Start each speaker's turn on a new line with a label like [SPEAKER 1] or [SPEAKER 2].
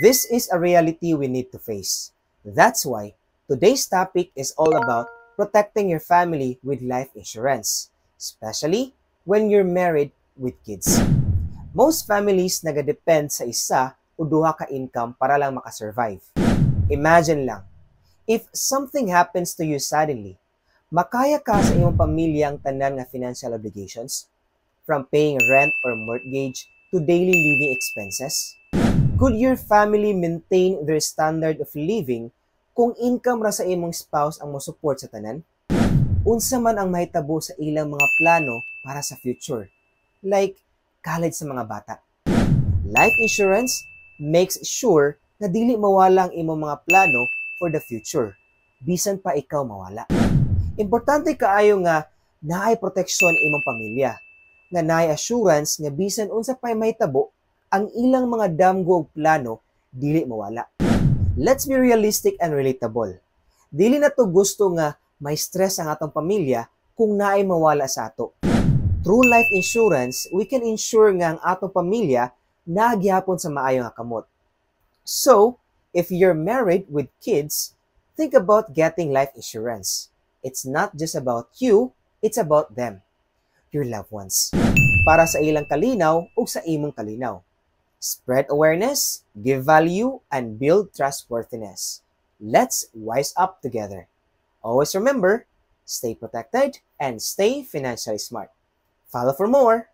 [SPEAKER 1] This is a reality we need to face. That's why today's topic is all about protecting your family with life insurance, especially when you're married with kids. Most families nagadepend sa isa o duha ka income para lang makasurvive. Imagine lang, if something happens to you suddenly, makaya ba sa imong pamilya ang tanan nga financial obligations? From paying rent or mortgage to daily living expenses? Could your family maintain their standard of living kung income ra sa imong spouse ang mo-support sa tanan? Unsa man ang mahitabo sa ilang mga plano para sa future? Like college sa mga bata. Life insurance makes sure na dili mawala ang imong mga plano for the future, bisan pa ikaw mawala. Importante kaayo nga naay proteksyon imong pamilya, nga naay assurance nga bisan unsa pay mahitabo, ang ilang mga damgo ug plano dili mawala. Let's be realistic and relatable. Dili nato gusto nga may stress ang atong pamilya kung naay mawala sa ato. Through life insurance, we can ensure nga ang atong pamilya naa gihapon sa maayo nga kamot. So, if you're married with kids, think about getting life insurance. It's not just about you, it's about them, your loved ones. Para sa ilang kalinaw ug sa imong kalinaw. Spread awareness, give value, and build trustworthiness. Let's wise up together. Always remember, stay protected and stay financially smart. Follow for more.